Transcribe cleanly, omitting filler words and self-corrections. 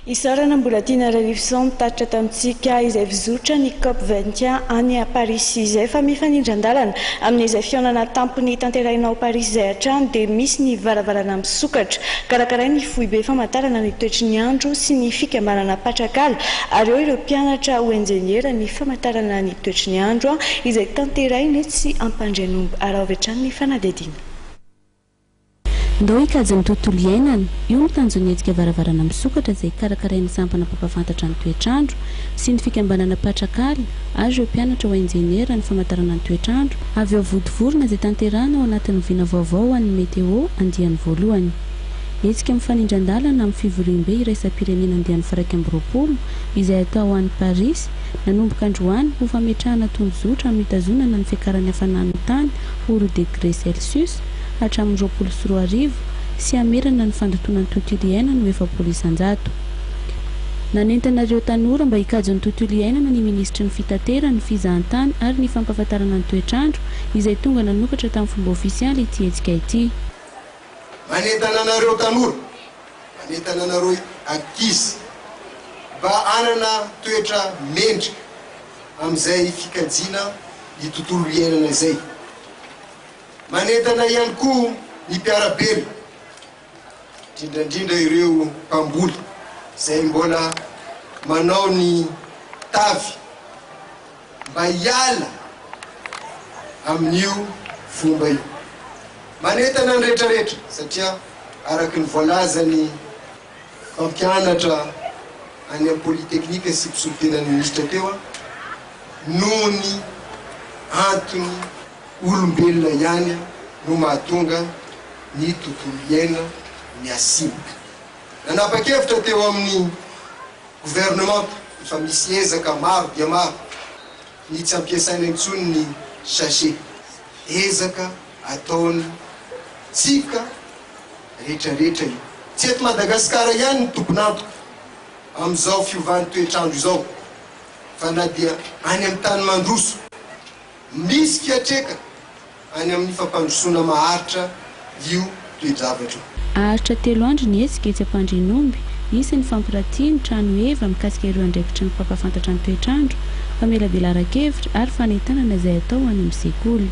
Isaorana Mbolatiana Ralifison nitatitra tamintsika izay fizotra ny Cop 21 any Parisy izay fa mifanindran-dalana amin'izay fihaonana tampony tanterahina ao Parisy izay hatrany dia misy ny varavarana misokatra karakarain'ny foibe famantarana ny toetry ny andro sy ny fikambanana Patrakala ary eo ireo mpianatra ho injeniera ny famantarana ny toetry ny andro izay tanterahina etsy Ampandrianomby. Araho avy hatrany ny fanadihadiana. Ndao hikajy ny tontolo iainana, io no tanjon'ny hetsika Varavarana Misokatra izay karakarain'ny sampana mpampahafantatra ny toetr'andro sy ny fikambanana Patrakala ary ireo mpianatra ho injeniera ny famantarana ny toetr'andro avy ao Vontovorona izay tanterahina ao anatin'ny vina vaovao ho an'ny Météo andiany voalohany. Hetsika mifanindran-dalana amin'ny fivoriambe iraisam-pirenena andiany faha-21 izay hatao any Parisy nanomboka androany ho fametrahana tondrozotra amin'ny hitazonana ny fiakaran'ny hafanan'ny tany ho roa degre celsius hatramin'ny 2020 sy hamerana ny fandotoana ny tontolo iainana ho 40%. Nanentana ireo tanora mba hikajy ny tontolo iainana ny minisitry ny Fitaterana, ny Fizahantany ary ny Fampahafantarana ny toetr'andro izay tonga nanokatra tamin'ny fomba ofisialy ity hetsika ity. Manentana anareo tanora, manentana anareo ankizy mba hanana toetra mendrika amin'izay fikajiana ny tontolo iainana izay. Manentana ihany koa ny mpiara-belona, indrindra indrindra ireo mpamboly izay mbola manao ny tavy mba hiala amin'io fomba io. Manentana ny rehetrarehetra satria araka ny voalazan'ny mpampianatra any amin'ny Polytechnique sy mpisolotenan'ny minisitra teo, noho ny antony olombelona ihany no mahatonga ny tontolo iaina mihasimba. Nanapa-kevitra teo amin'ny governemanta, efa misy ezaka maro dia maro, ny tsy hampiasaina intsony ny sachet. Ezaka ataontsika rehetrarehetra io. Tsy eto Madagasikara ihany ny tompon'antoka amin'izao fiovan'ny toetr'andro izao fa na dia any amin'ny tany mandroso. Misy fiatrekany any amin'ny fampandrosoana maharitra io toe-javatra io. Haharitra telo andro ny hetsika etsy Ampandrianomby. Hisy ny fampiratiana, trano heva mikasika ireo andraikitry ny mpampahafantatra ny toetr'andro, famelabelaran-kevitra ary fanentanana izay hatao any amin'ny sekoly.